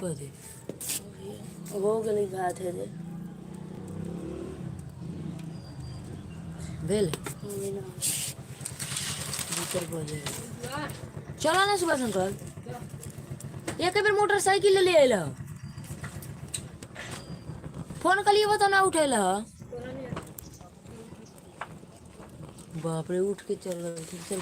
कथी हो गेलै भात हे जे। भेल। भीतर बजे चल ने सुभाष अंकल, एक बेर मोटरसाइकिल ले अल, फोन कलिए बता ना उठेल। बाप रे, उठ के चल चल।